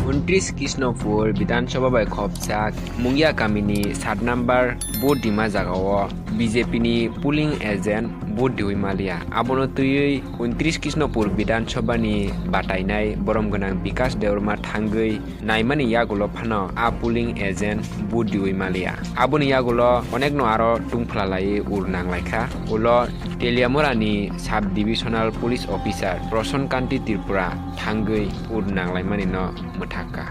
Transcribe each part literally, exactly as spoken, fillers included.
Untris Krishnopur Bidhan Sabha bai khopjak Mungia kamini sat number vote dima jagao B J P ni polling agent vote diwi maliya. Abono twiwi untris Krishnopur Bidhan Sabha ni batainai borom gwnang Bikash Debbarma thangwi naimani yagulo phano a polling agent vote diwi maliya. Aboni yagulo onekno aro tungphla laiwi ur nang laikha. Ulo Teliamura ni Sub Divisional Police Officer Prasan Kanti Tripura thangwi ur nang laimani no mwthakha.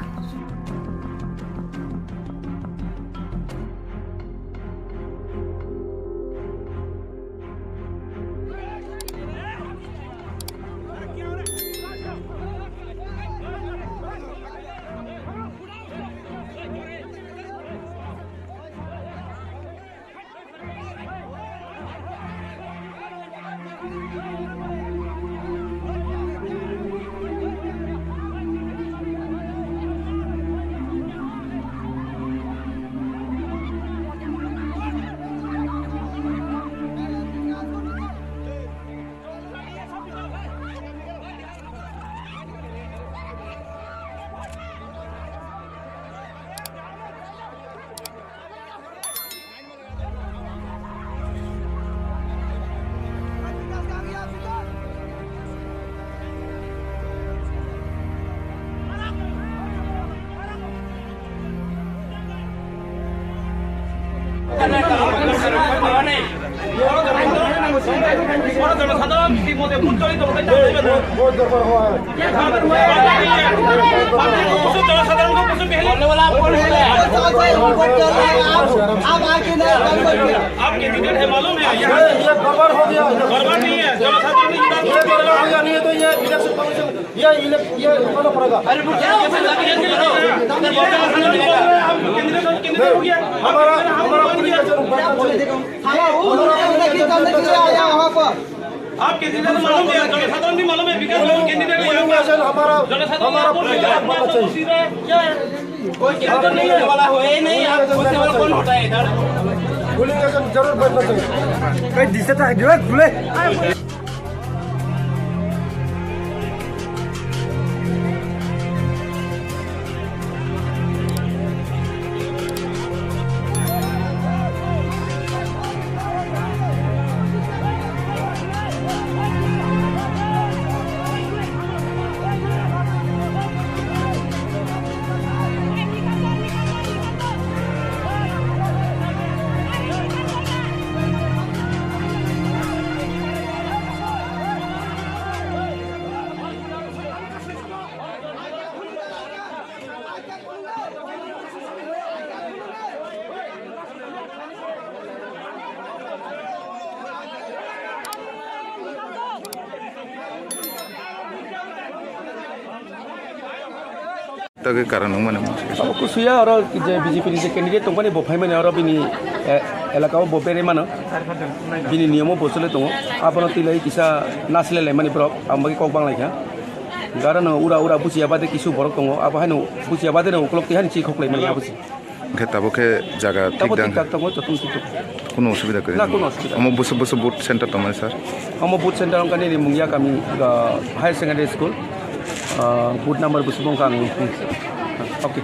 ये, ये गड़बड़ हो गया। गड़बड़ नहीं है, जनसाधारण की बात ये गड़बड़ हो गया, नहीं है तो ये इलेक्शन कमीशन, ये इलेक्ट, ये होना पड़ेगा। अरे, वो क्या, कैसे लग रही है? आप कैंडिडेट हो, कैंडिडेट हो गया। हमारा, हमारा पुलिस का जरूर बैठना चाहिए। हमारा पुलिस का जरूर आप कैंडिडेट मालूम है, जनसाधारण भी मालूम है, विकास बाबू कैंडिडेट है यहाँ पर। हमारा, जनसाधारण हमारा आपको पुलिस का जरूर मानना चाहिए। कोई कैंडिडेट नहीं है। वाला हो ही नहीं, आप पूछने वाला कौन होता है इधर? पुलिस का जरूर बैठना चाहिए। कहीं दिसता है, दिमाग खुले। Tagwi karon wngmani. Abo kusuya oro je B J P ni je candidate tongmani bo phaimani oro bini, eh, elaka o bo berwi mano. Bini niyom o bo choli tongo. Abono twi lai kisa nasilai laimani borok, ang bagwi kok bang lai kha. Garo no ura ura buchiya bade kisu borok tongo. Abo haino buchiya bade no ukolok twi hani chi khok laimani abo se. Hwnkhe tabuk khe jaga thik dang? Tabuk thik thak tongo, jotono thik tongo. Kuno osubida kwrwi? Na, kuno osubida. Omo bwswk bwswk vote center tongmani, sir? Omo vote center wngkha nini Mungia kami, ah, higher secondary school. Ah, vote number bwswk wngkha ang. Okay.